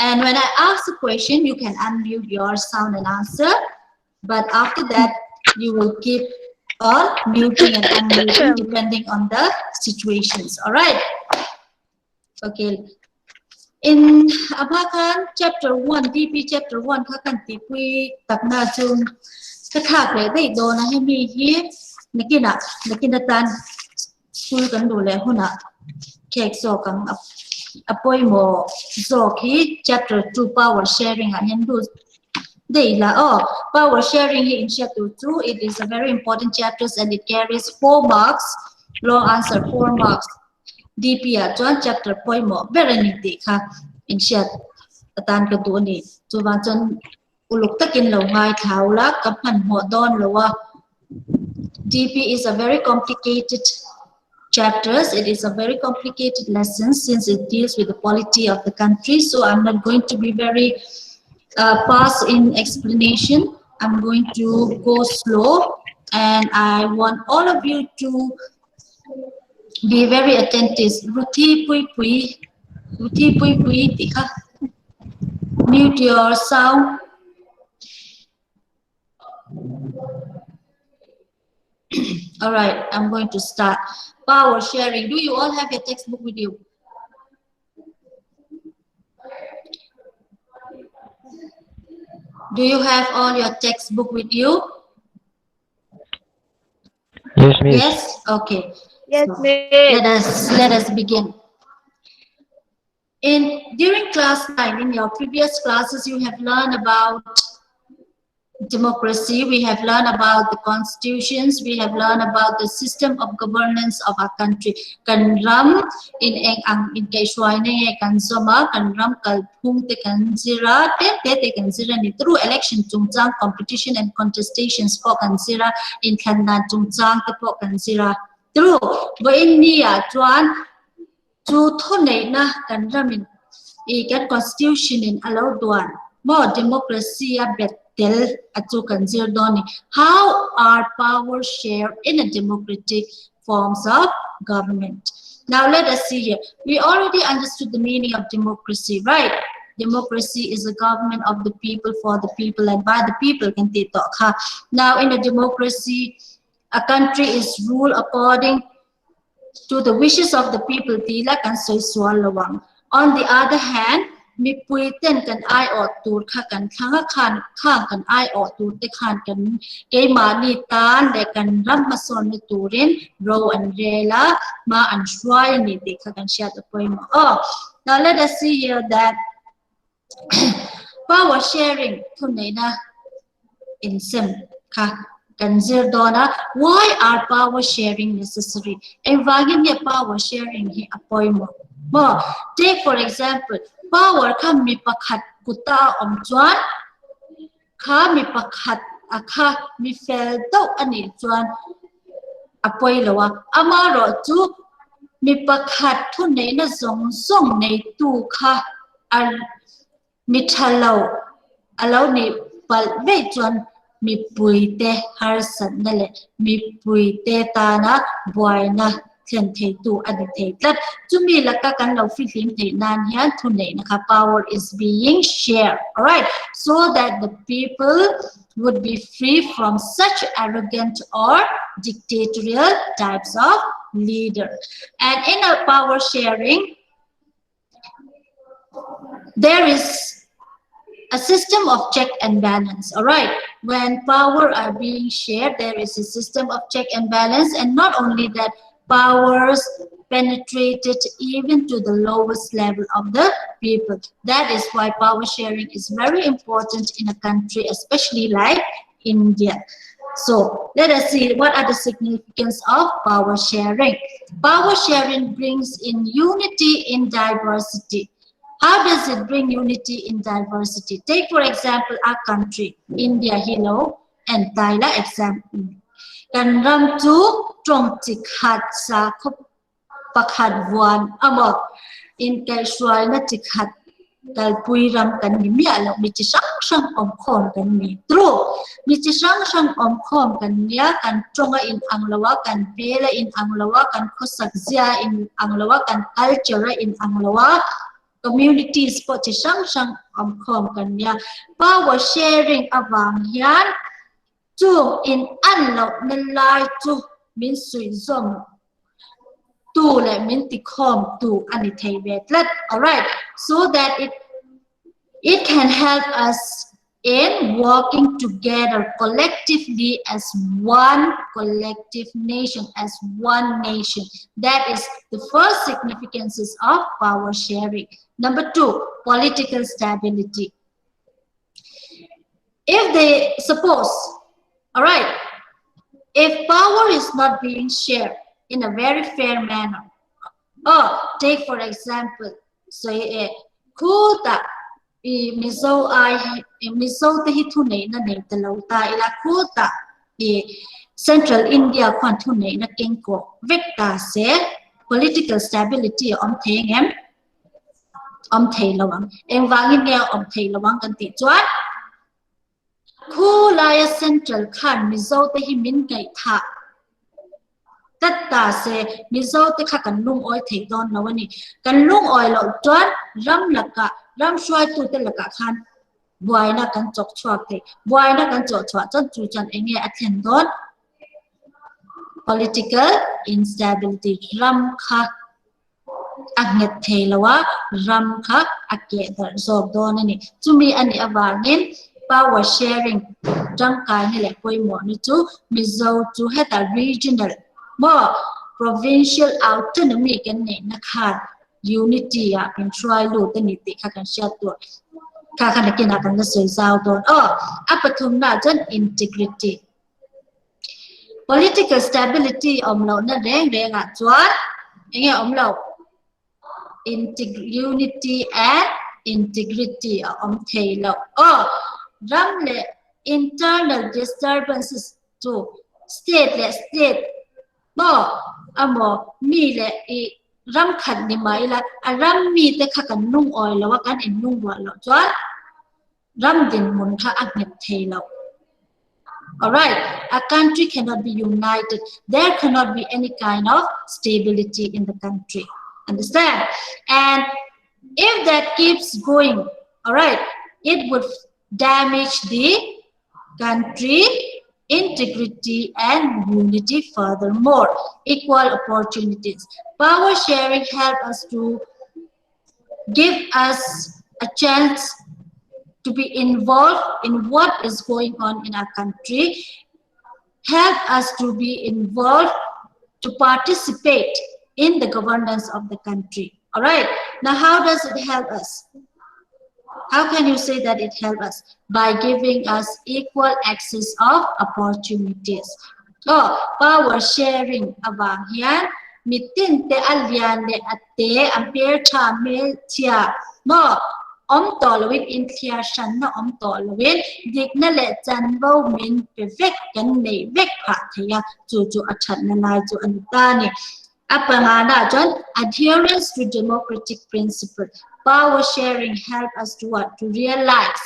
And when I ask a question, you can unmute your sound and answer. But after that, you will keep on muting and unmuting depending on the situations. All right. Okay. In ama khan chapter 1 DP chapter 1 kha kan ti pui takna chu ka thak leh daih dawn a hemi hi nakinah nakin atan school kan luh leh hunah khek zawk ang a pawimawh zawk hi chapter 2 power sharing ah hian lut daih la aw. Power sharing hi inhriat tur chu it is a very important chapters and it carries 4 marks long answer 4 marks DP ah chuan chapter pawimawh ber a ni tih kha inhriat atan ka duh a ni. Chuvang chuan uluk takin lo ngaithlau la ka hmanhmawh dawn lo a. DP is a very complicated chapters. It is a very complicated lesson since it deals with the polity of the country. So I'm not going to be very uh, fast in explanation. I'm going to go slow and I want all of you to be very attentive. Ruthi Pui Pui, Ruthi Pui Pui tih kha. Mute your sound. All right, I'm going to start. Power sharing. Do you all have your textbook with you? Do you have all your textbook with you? Yes, miss. Yes? Okay. Yes, So, miss. Let us let us begin. In during class 9, in your previous classes, you have learned about democracy, we have learned about the constitutions, we have learned about the system of governance of our country. Kan ram in eng ang in kaihhruaina nge kan zawm a, kan ram kalphung te kan zir a, tlem te te kan zir a ni. Through election chungchang competition and contestations pawh kan zir a, inthlan dan chungchang te pawh kan zir a. Through vawiin ni ah chuan Chu thuneihna kan ramin i kan constitution in a lo duan maw democracy a bet tel a chu kan zir dawn ni. How are power shared in a democratic forms of government? Now let us see here. We already understood the meaning of democracy, right? Democracy is a government of the people, for the people and by the people kan tih tawh kha. Now in a democracy, a country is ruled according to the wishes of the people ti ila kan sawi sual lo ang. On the other hand, mipui ten kan aiawh tur kha kan thlang a, khan khang kan aiawh tur te khan kan keimahni tan leh kan ram hmasawnna turin ro an rel a, hma an hruai a ni tih kha kan hriat a pawimawh aw. Now let us see here that power sharing thuneihna insem kha kan zir dawn a, why are power sharing necessary? Engvangin nge power sharing hi a pawimawh maw? Take for example, power kha mi pakhat kuta a awm chuan kha mi pakhat a kha mi fel deuh a nih chuan a pawi lo a, amaherawhchu mi pakhat thuneihna zawng zawng neitu kha a Mi tha lo a lo nih palh veih chuan mipuite harsatna leh mipuite tana buaina thlen theitu a ni thei tlat. Chumi laka kan lo fihlim theih nan hian thuneihna kha power is being shared, alright, so that the people would be free from such arrogant or dictatorial types of leader. And in a power sharing, there is a system of check and balance, all right? When power are being shared, there is a system of check and balance, and not only that, powers penetrated even to the lowest level of the people. That is why power sharing is very important in a country, especially like India. So let us see what are the significance of power sharing. Power sharing brings in unity in diversity. How does it bring unity in diversity? Take for example our country, India, hello, and Thailand example. Kan ram chu tong chi khat sa khop pakhat vuan amaw inkaihhruaina chi khat kalpui ram kan ni miah loh, mi chi hrang hrang awm khawm kan ni. True, mi chi hrang hrang awm khawm kan nia, kan tawng a inang lo a, kan hmel a inang lo a, kan khawsak zia a inang lo a, kan culture a inang lo a. Communities pawh chi hrang hrang awm khawm kan nia. Power sharing avang hian chung in an lohna lai chu min suihzawm tu leh min tikhawm tu a ni thei ve tlat. Alright, so that it it can help us in working together collectively as one collective nation, as one nation. That is the first significances of power sharing. Number two, political stability. If they suppose, all right, if power is not being shared in a very fair manner, oh, take for example, say, khuta i Mizo ai Mizo te hi thu neihna nei ta lo ta ila khutah i Central India khuan thu neihna keng kawh vek ta se political stability a awm thei ang em? Awm thei lo ang. Engvangin nge a awm thei lo ang kan tih chuan Khu laia Central khan Mizo te hi min ngaihthah tlat ta se, Mizo te kha kan lungawi thei dawn lo a ni. Kan lungawi loh chuan ram lakah, ram hruaitute lakah khan buaina kan chawk chhuak thei. Buaina kan chawh chhuah chuan chu chuan eng nge a thlen dawn? Political instability, ram kha a nghet thei lo a, ram kha a keh darh zawk dawn a ni. Chumi a nih avangin power sharing tangkaina leh pawimawhna chu Mizo chu hetah regional maw provincial autonomy kan neihna khan unity ah kan hruai lut a ni tih kha kan hriat tur. Kha kha nakinah kan la sawi zau dawn aw. A pathumnaah chuan integrity. Political stability awm lohna reng rengah chuan enge awm lo? Unity and integrity a awm thei lo. Aw, ram leh internal disturbances chu state leh state maw amaw mi leh i ram khat ni mai ila a ram mite kha kan lungawi lo a, kan inlungruah loh chuan ram dinhmun kha a nghet thei lo. Alright, a country cannot be united. There cannot be any kind of stability in the country. Understand? And if that keeps going, alright, it would damage the country integrity and unity furthermore. Equal opportunities. Power sharing help us to give us a chance to be involved in what is going on in our country, help us to be involved, to participate in the governance of the country. All right. Now, how does it help us? How can you say that it helps us? By giving us equal access of opportunities. Oh, power sharing avang hian mitin te a lian leh a te a hmeltha hmelchhia maw awm tawh loin inthliar hranna awm tawh loin dikna leh chanvo min pe vek kan neih vek phah thei a, chu chu a thatna lai chu a ni ta a ni. A pangana chuan adherence to democratic principle, power sharing help us to what? To realize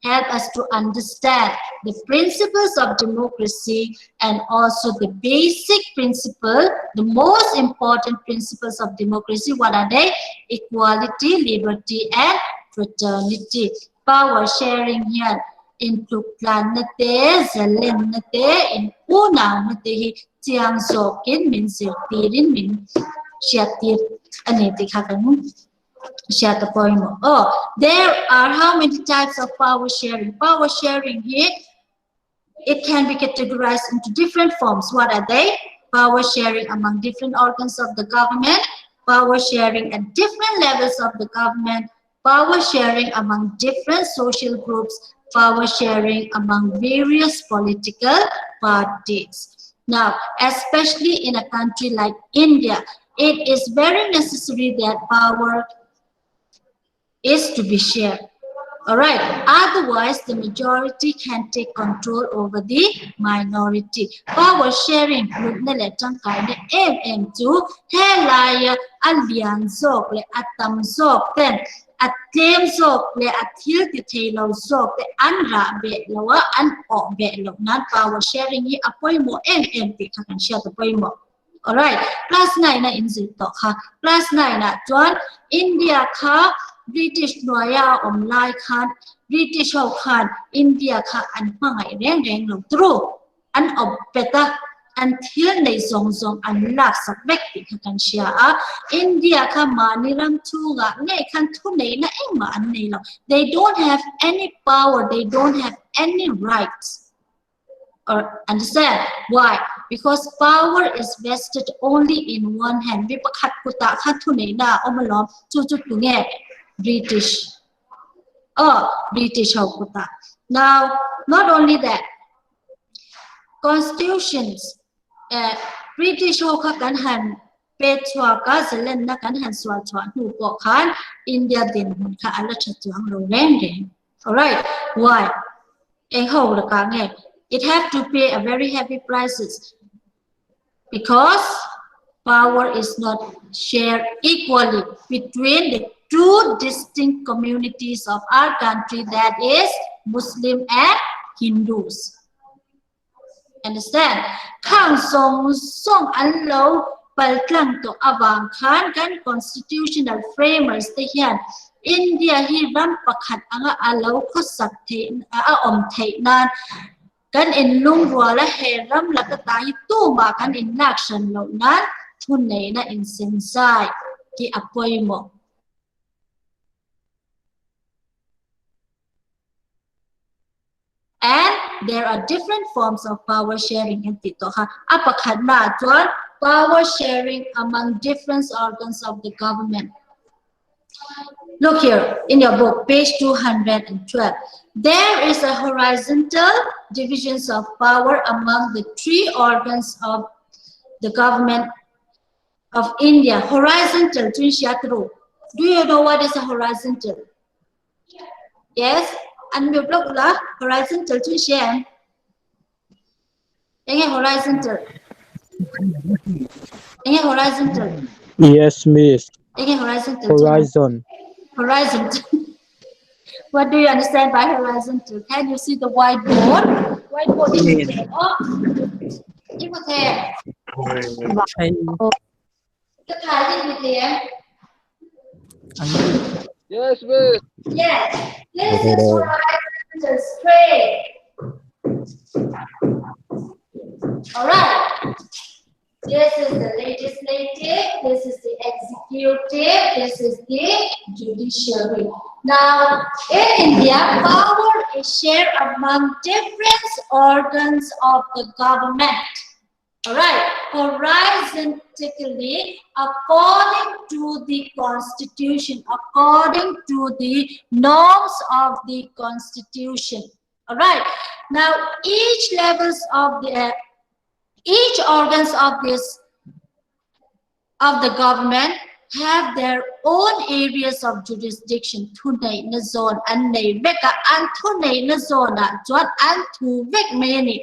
help us to understand the principles of democracy and also the basic principle, the most important principles of democracy. What are they? Equality, liberty, and fraternity. Power sharing here in tluklan na te, zalen na te, in unau na te hi chiang zawkin min zirtirin min hriattir ani ti kha kan hriat a pawimawh. Aw, there are how many types of power sharing? Power sharing hi it can be categorized into different forms. What are they? Power sharing among different organs of the government, power sharing at different levels of the government, power sharing among different social groups, power sharing among various political parties. Now, especially in a country like India, it is very necessary that power is to be shared. All right. Otherwise, the majority can take control over the minority. Power sharing hlutna leh tangkaina em em chu he laia a lian zawk leh a tam zawk ten a tlem zawk leh a thil ti thei lo zawk te an rah beh lo a, an awh beh loh nan power sharing hi a pawimawh em em tih kha kan hriat a pawimawh. Alright, class 9 a inzir tawh kha. Class 9 ah chuan India kha British hnuaia a awm lai khan British ho khan India kha an hmangaih reng reng lo turu. An awp bet a, an thil neih zawng zawng an laksak vek tih kha kan hria a. India kha mahni ram chhungah ngei khan thuneihna engmah an nei lo. They don't have any power, they don't have any rights. Or understand why? Because power is vested only in one hand. Mi pakhat kutah khan thuneihna a awm alawm. Chu chu tunge? British. Oh, British ho kutah. Now, not only that, constitutions, eh, British ho kha kan han pe chhuak a, zalenna kan han sual chhuah hnu pawh khan India dinhmun kha a la tha chuang lo reng reng. Alright, why? Eng ho lakah nge? It have to pay a very heavy prices because power is not shared equally between the two distinct communities of our country, that is Muslim and Hindus. Understand? Khang zawng zawng an lo paltlang tawh avang khan kan constitutional framers te hian India hi ram pakhat anga a lo khawsak theih a awm theih nan kan inlungrual a he ram laka ta hi tumah kan inlak hran loh nan thuneihna insenzai hi a pawimawh. And there are different forms of power sharing an tih tawh kha. A pakhatna ah chuan power sharing among different organs of the government. Look here in your book, page 212. There is a horizontal divisions of power among the three organs of the government of India. Horizontal, do you know what is a horizontal? Yes, unmute lawk ula, horizontal chu i hria em? Enge horizontal? Enge horizontal? Yes, miss. Enge horizontal? Horizon. Horizontal. What do you understand by horizontal? Can you see the whiteboard? Whiteboard is there. Oh, you were there. Ka thai hi ni te em? Yes, miss. Yes. This is horizontal straight. All right. This is the legislative, this is the executive, this is the judiciary. Now, in India, power is shared among different organs of the government. Alright, horizontally, according to the constitution, according to the norms of the constitution. Alright, now each levels of the each organs of this of the government have their own areas of jurisdiction. Thu neihna zawn an nei vek a, an thu neihna zawnah chuan an thu vek mai a ni.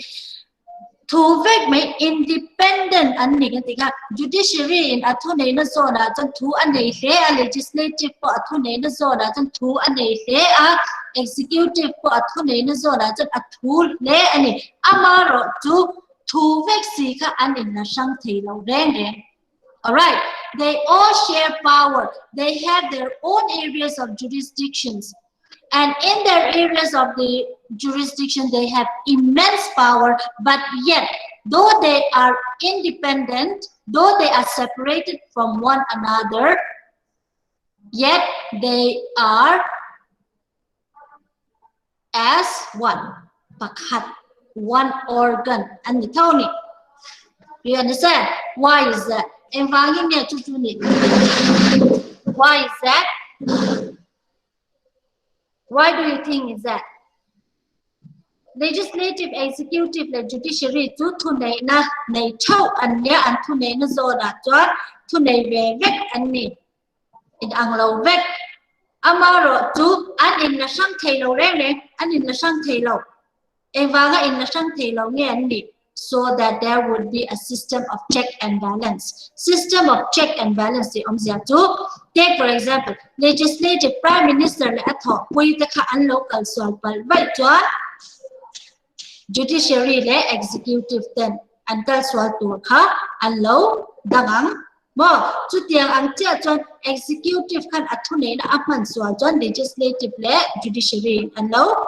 Thu vek mai independent an ni kan ti kha. Judiciary in a thu neihna zawnah chuan thu a nei hle a, legislative pawh a thu neihna zawnah chuan thu a nei hle a, executive pawh a thu neihna zawnah chuan a thu hle a ni. Amaherawhchu thu vek si kha an inla hrang thei lo reng reng. Alright, they all share power. They have their own areas of jurisdictions. And in their areas of the jurisdiction, they have immense power, but yet, though they are independent, though they are separated from one another, yet they are as one. Pakhat, one organ. An ni tho ni. Do you understand? Why is that? Engvangin nge chu chu ni? Why is that? Why do you think is that? Legislative, executive leh judiciary chu thuneihna nei theuh an nia, an thuneihna zawnah chuan thunei ve vek an ni. Inang lo vek. Amaherawhchu an inla hrang thei lo reng reng, an inla hrang thei lo. Engvanga inla hrang thei lo nge an nih? So that there would be a system of check and balance. System of check and balance tih awmzia chu, take for example, legislative prime minister leh a thawhpui te kha an lo kal sual palh vaih chuan judiciary leh executive ten an kal sual tur kha an lo dang ang. Maw? Chutiang ang chiah chuan executive khan a thuneihna a hman sual chuan legislative leh judiciary an lo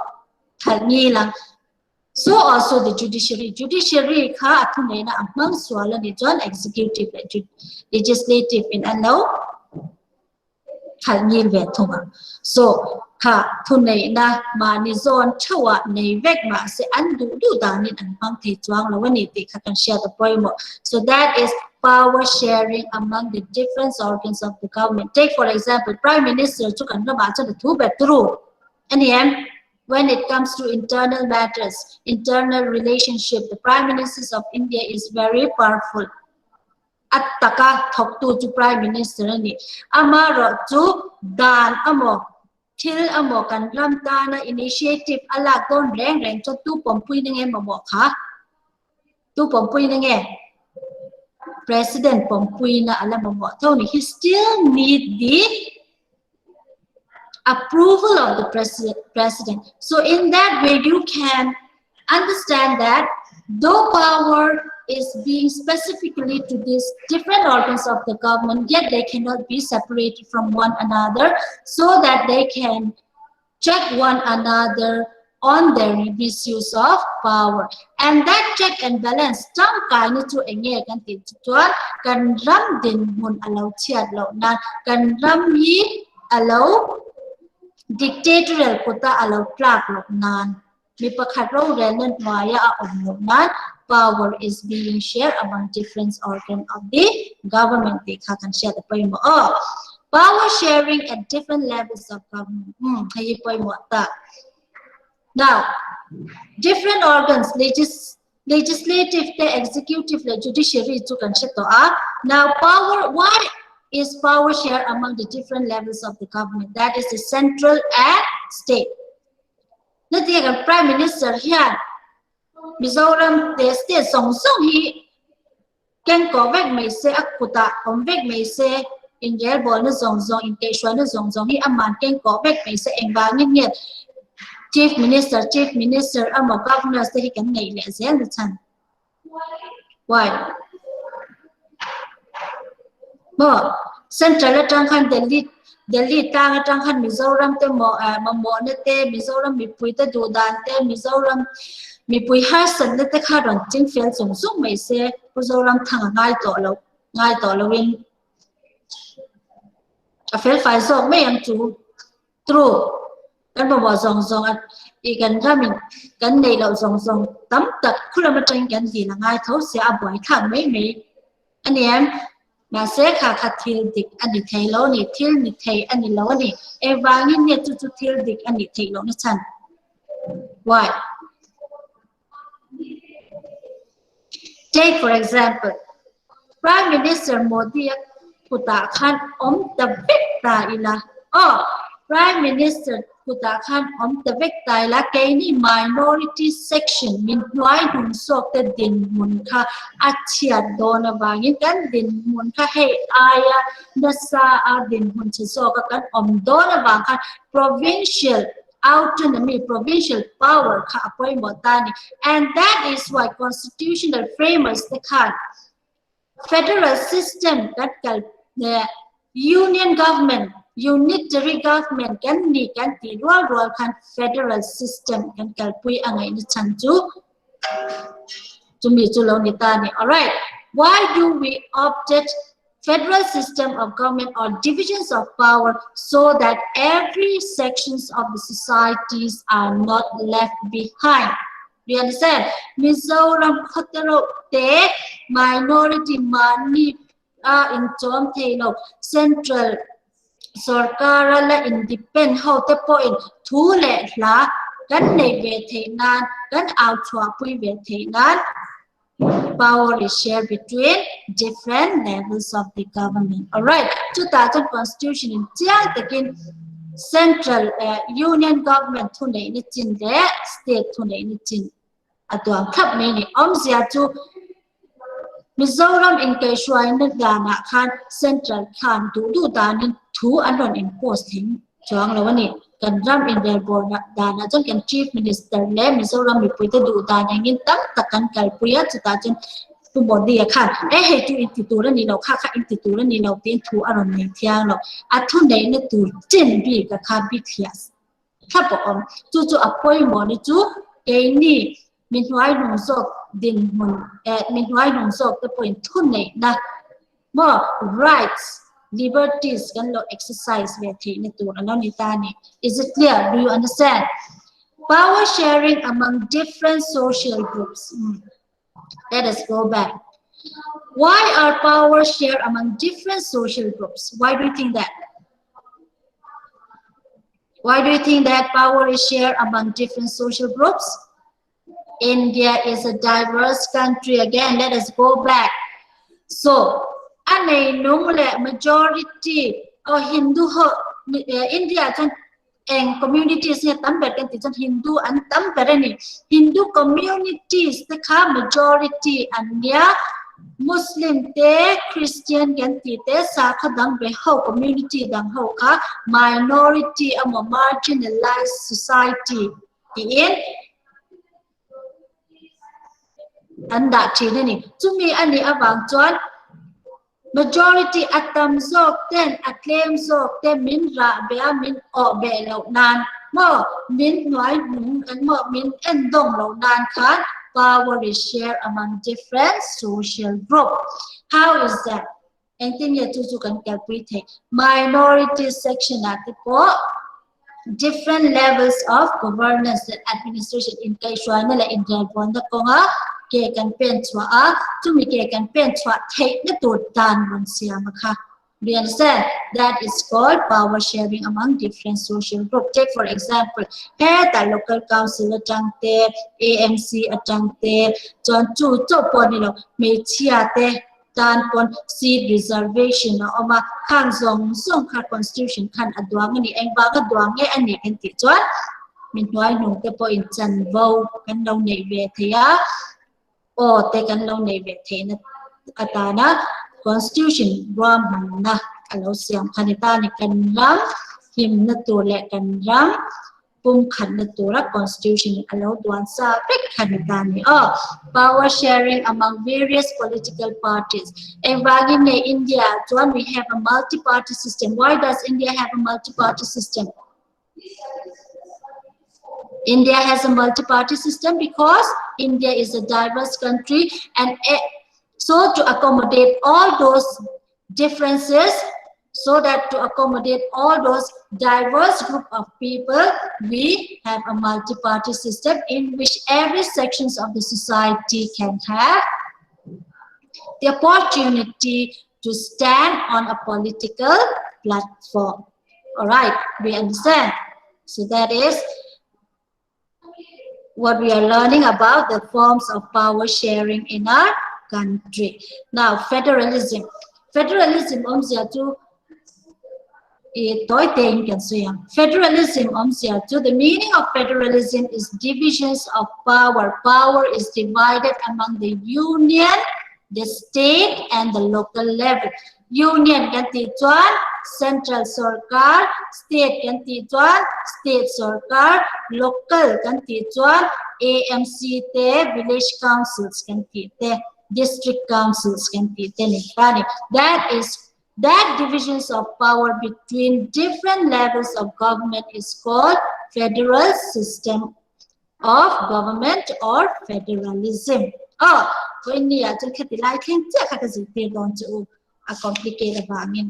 khalh ngil ang. So also the judiciary. Judiciary kha a thuneihna a hmang sual a nih chuan executive leh legislative in an lo khalh ngil ve thung ang. So kha thuneihna mahni zawn theuhah nei vek mahse an duh duh danin an hmang thei chuang lo a ni tih kha kan hriat a pawimawh. So that is power sharing among the different organs of the government. Take for example, Prime Minister chu kan ramah chuan a thu ber turu a ni em? When it comes to internal matters, internal relationship, the Prime Minister of India is very powerful. A taka thawktu chu Prime Minister a ni. Amaherawhchu dan amaw, thil amaw kan ram tana initiative a lak dawn reng reng chuan tu pawmpui na nge mamawh kha? Tu pawmpui na nge? President pawmpui na a la mamawh tho ni. He still need the approval of the president. So in that way you can understand that though power is being specifically to these different organs of the government, yet they cannot be separated from one another so that they can check one another on their misuse of power. And that check and balance tangkai na chu enge kan ti chuan kan ram din mun alo chiat lo na kan ram hi alo dictatorial kota alo tlak lo nan mi pakhat ro rel na hnuaia a awm loh nan power is being shared among different organ of the government tih kha kan hriat a pawimawh aw. Power sharing at different levels of government. Hei hi pawimawh ta. Now, different organs, legislative te, executive leh judiciary chu kan hre tawh a. Now, power, why is power shared among the different levels of the government? That is the central and state. Na tia kan Prime Minister hian Mizoram te state zawng zawng hi keng kawh vek mai se, a kutah awm vek mai se, inrelbawlna zawng zawng, inkaihhruaina zawng zawng hi aman keng kawh vek mai se, engvangin nge Chief Minister, Chief Minister emaw Governors te hi kan neih leh zel na chhan? Why? Maw? Central atang khan Delhi Delhi tlang atang khan Mizoram te maw eh mamawhna te Mizoram mipui te duh dan te Mizoram mipui harsatna te kha rawn ching fel chung chung mai se Pu Zoramthanga ngai tawh lo ngai tawh loin a fel fai zawk mai ang chu. True. Kan mamawh zawng zawng a i kan ramin kan neih loh zawng zawng tam tak khulam atangin kan dil a ngai tho sia a buaithlak mai mai a ni em? Mahse kha kha thil dik a ni thei lo a ni, thil ni thei a ni lo a ni. Engvangin nge chu chu thil dik a nih theih lohna chhan? Why? Take for example, Prime Minister Modi a kutah khan awm ta vek ta ila. Aw, Prime Minister kutah khan awm ta vek ta ila, keini minority section min hnuai hnung zawk te dinhmun kha a chhiat dawn avangin kan dinhmun kha hei aia nasa a dinhmun chhe zawka kan awm dawn avang khan provincial autonomy, provincial power kha a pawimawh ta a ni. And that is why constitutional framers te khan federal system kan kal union government, unitary government kan ni kan tih rual rual khan federal system kan kalpui a ngaihna chhan chu chumi chu lo ni ta a ni. Alright, why do we opted federal system of government or divisions of power so that every sections of the societies are not left behind. Do you understand? Mizoram khawtero te minority mahni a inchawm thei lo central sorkara la independent ho te pawhin thu leh hla kan nei ve theih nan kan au chhuahpui ve theih nan Power is shared between different levels of the government. Alright, chutah chuan constitution in chiang takin central eh, union government thu neihna chin leh state thu neihna chin a duang thlap mai ni. Awmzia chu Mizoram inkaihhruaina danah khan central khan duh duh danin thu an rawn impose thei chuang lo a ni. Kan ram inrelbawlna danah chuan kan Chief Minister leh Mizoram mipuite duh dan engin tam tak kan kalpui a, chutah chuan Pu Modi-a khan e hei chu in ti tur a ni lo, kha kha in ti tur a ni lo tiin thu a rawn nei thiang lo. A thu neihna tur chen bik a kha bithliah thlap a awm. Chu chu a pawimawh ni chu keini mi hnuaihnung zawk dinhmun eh mi hnuaihnung zawk te pawhin thu neihna maw rights, liberties kan lo exercise ve theihna tur a lo ni ta a ni. Is it clear? Do you understand? Power sharing among different social groups. Let us go back. Why are power shared among different social groups? Why do you think that? Why do you think that power is shared among different social groups? India is a diverse country. Again, let us go back. So, a nei nung leh majority o Hindu ho India chuan Eng communities nge tam ber kan tih chuan Hindu an tam ber a ni. Hindu communities te kha majority an nia, Muslim te, Christian kan tih te, sakhaw dang ve ho community dang ho kha minority emaw marginalized society tiin an dah thin a ni. Chumi a nih avang chuan Majority a tam zawk ten a tlem zawk te min rah ve a min awh ve loh nan maw min hnuai hnung eng maw min en dawng loh nan khan power is shared among different social group. How is that? Engtin nge chu chu kan kalpui theih? Minority section ah te pawh different levels of governance and administration inkaihhruaina leh inrelbawnna kawnga ke kan pen chhuah a, chumi ke kan pen chhuah theihna tur dan rawn siam a kha. Do you understand? That is called power sharing among different social group. Take for example, hetah local council atang te, AMC atang te, chuan chu chauh pawh a ni lo, hmeichhia te, tan pawn seat reservation a awm a, khang zawng zawng kha constitution khan a duang a ni, engvanga duang nge a nih kan tih chuan mi hnuai hnung te pawhin chanvo kan lo neih ve thei a, aw te kan lo neih ve theihna atana constitution ruahmanna a lo siam kha ni ta a ni, kan ram himna tur leh kan ram pumkhatna tura constitution a lo duan sa vek kha ni ta ni aw. Power sharing among various political parties. Engvangin nge India ah chuan we have a multi party system. Why does India have a multi party system? India has a multi party system because India is a diverse country and so to accommodate all those differences so that to accommodate all those diverse group of people, we have a multi-party system in which every sections of the society can have the opportunity to stand on a political platform. All right, we understand. So that is what we are learning about the forms of power sharing in our country. Now, federalism. Federalism awmzia chu i tawi tein kan sawi ang. Federalism awmzia chu the meaning of federalism is divisions of power. Power is divided among the union, the state and the local level. Union kan tih chuan central sorkar, state kan tih chuan state sorkar, local kan tih chuan AMC te, village councils kan tih te, district councils kan tih te ni ta ni. That is that divisions of power between different levels of government is called federal system of government or federalism. Aw, vawiin ni ah chuan khati lai thleng chiah kha ka zirtir dawn che u, a complicate avangin.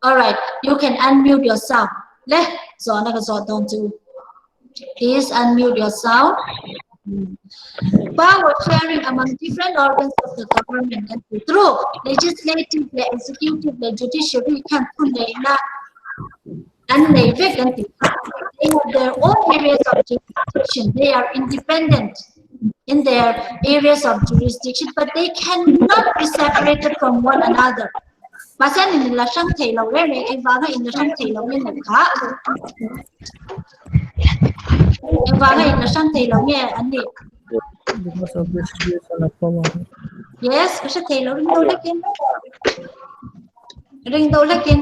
Alright, you can unmute your sound. Le, zawhna ka zawh dawn che u. Please unmute your sound. Power sharing among different organs of the government kan ti through legislative leh executive leh judiciary khan thuneihna An nei vek an ti kha. They have their own areas of jurisdiction. They are independent in their areas of jurisdiction, but they cannot be separated from one another. Mahse an inla hrang thei lo reng reng, engvanga inla hrang thei lo nge ni kha? Engvanga inla hrang thei lo nge an nih? Because of the situation of power. Yes, ka hre thei lo ring do lekin. Ring do lekin.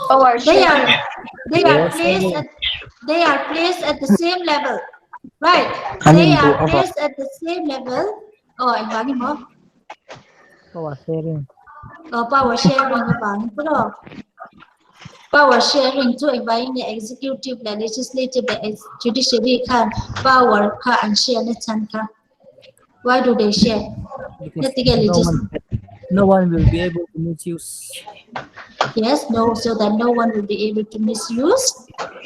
Power They are they are Yes, placed hello. at they are placed at the same level. Right. An They induh are avang. placed at the same level. Oh, engvang i maw? Power sharing. Oh, power sharing avang tiraw? Power sharing chu engvangin nge executive leh legislative leh judiciary khan power kha an share na chhan kha? Why do they share? Because Heti nge no legis one no one will be able to misuse. Yes, no, so that no one will be able to misuse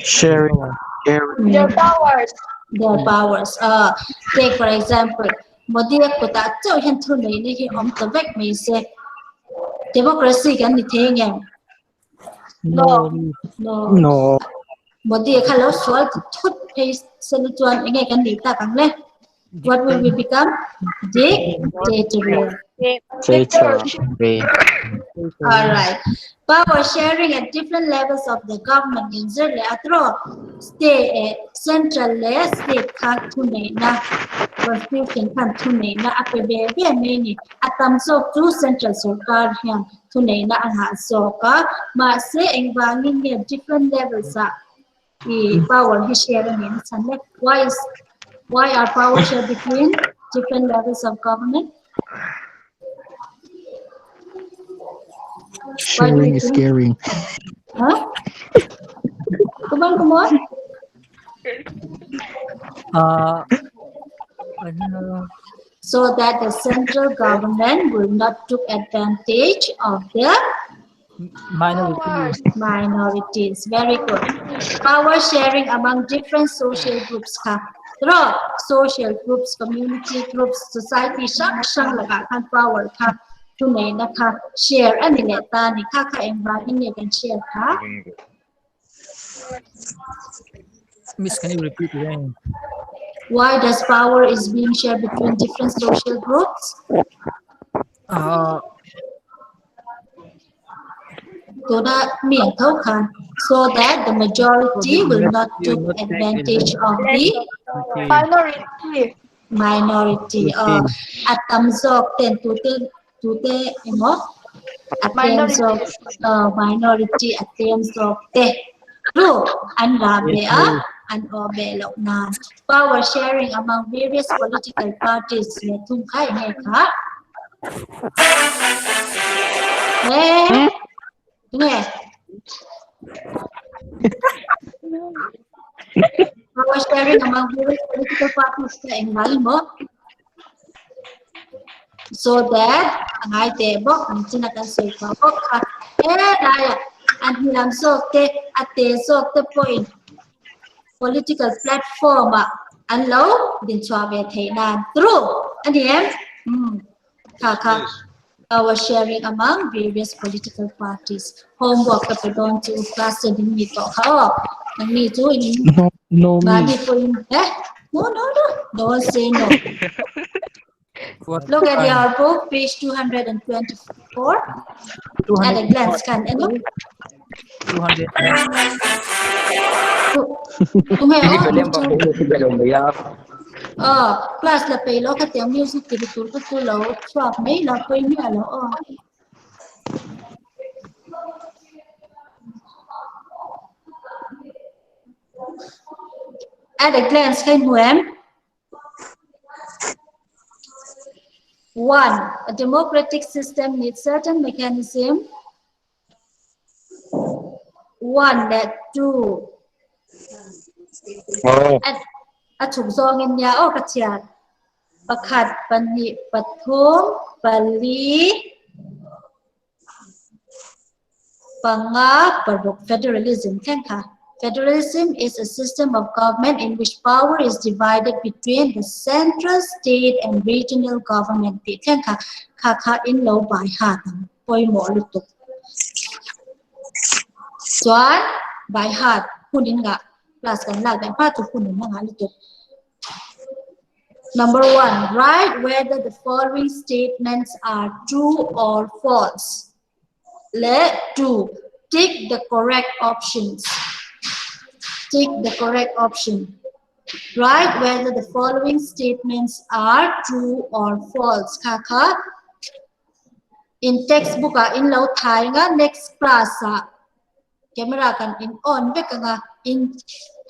Sharing, Power. sharing. Their powers. Their powers. Take for example, Modi a kutah chauh hian thu neihna hi awm ta vek mai se. Democracy kan ni thei ngem? No. No. No. Modi a kha lo sual ta thut phei se lu chuan enge kan nih tak ang le? What will we become? Dictatorial. Dictator. All right. Power sharing at different levels of the government in zir leh atro state eh, central leh state kha thu neihna constitution khan thu neihna a pe ve ve mai ni. A tam zawk chu central sorkar hian thu neihna a ngah zawk a, mahse engvangin nge different levels ah i power hi share a nih na chhan le? Why is why are power share between different levels of government? Why do Sharing you is think? caring. Huh? Come on, come on. I don't know. So that the central government will not take advantage of the Minority. Minorities. Very good. Power sharing among different social groups. Kha. Tro, social groups, community groups, society hrang hrang lakah khan power kha thu neihna kha share a ni leh ta ni kha kha engvangin nge kan share kha? Miss, can you repeat again? Why does power is being shared between different social groups? Tuna mi ang tho khan, so that the majority will not will take not take advantage of the Okay. Minority. Minority. Okay. A tam zawk ten tute tute emaw a tlem zawk minority a tlem zawk te ru an ra ve a an aw ve loh nan. Power sharing among various political parties leh thung kha enge kha? Eh, tunge? Power sharing among various political parties ka engvang emaw? So that angai te bawk ni china kan sawi tawh bawk kha he laiah an hniam zawk te a te zawk te pawhin political platform ah an lo dinchhuah ve theih nan turu a ni em? Kha kha power sharing among various political parties. Homework ka pe dawn chu class te ding ni tawh kha aw nangni chu in No, no mahni miss. pawhin eh no no no don't say no. What Look at time? your book, page 224. At a glance, kan ano? 200. Tunge oh. Oh, class la pe lo ka tiang music ti tur ka tu lo swap mai la poi mi lo oh. At a glance, kan muem. 1, a democratic system needs certain mechanism. 1, that 2. Oh. At a chuk zong in ya o ka chiat. Pakhat pahnih pathum pali panga paruk. Federalism thleng kha. Federalism is a system of government in which power is divided between the central, state, and regional government. Ti thleng kha kha kha in lo bai ha tang poi mo lutuk. Chuan bai hat hunin nga class kan lak dan pa tu hunin nga lutuk. Number 1, write whether the following statements are true or false. Le 2, tick the correct options. Tick the correct option. Write whether the following statements are true or false. Kaka. In textbook in lo thai nga next class camera kan in on vek nga in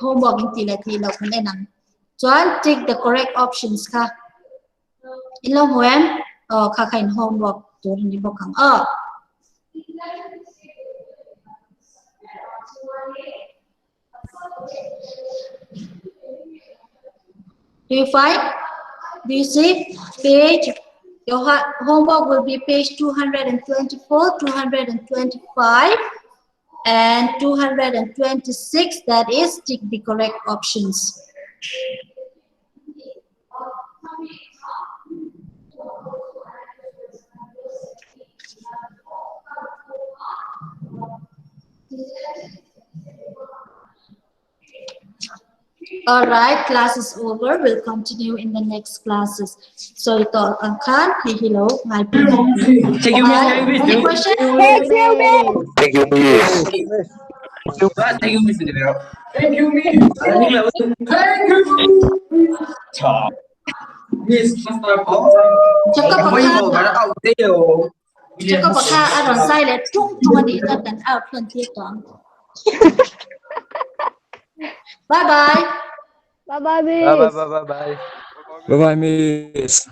homework in ti la ti lo kan enang. Chuan tick the correct options kha in lo hmu em? Aw kha kha in homework tur a ni bawk ang aw. Do you find? Do you see? Page, your homework will be page 224, 225, and 226. That is, tick the correct options. All right, class is over. We'll continue in the next classes. So ito ang khan, hey, hello, my Thank you, Miss. Any question? Thank you, Miss. Thank you, Miss. Thank you, Miss. Thank you, Miss. Thank you. Miss, Tsaka Ako pagka, yung para out there. tsaka pagka aron silent, chung chung ani ito tan out lang dito. Bye-bye. Bye bye, Miss. Bye bye bye bye. Bye bye, Miss.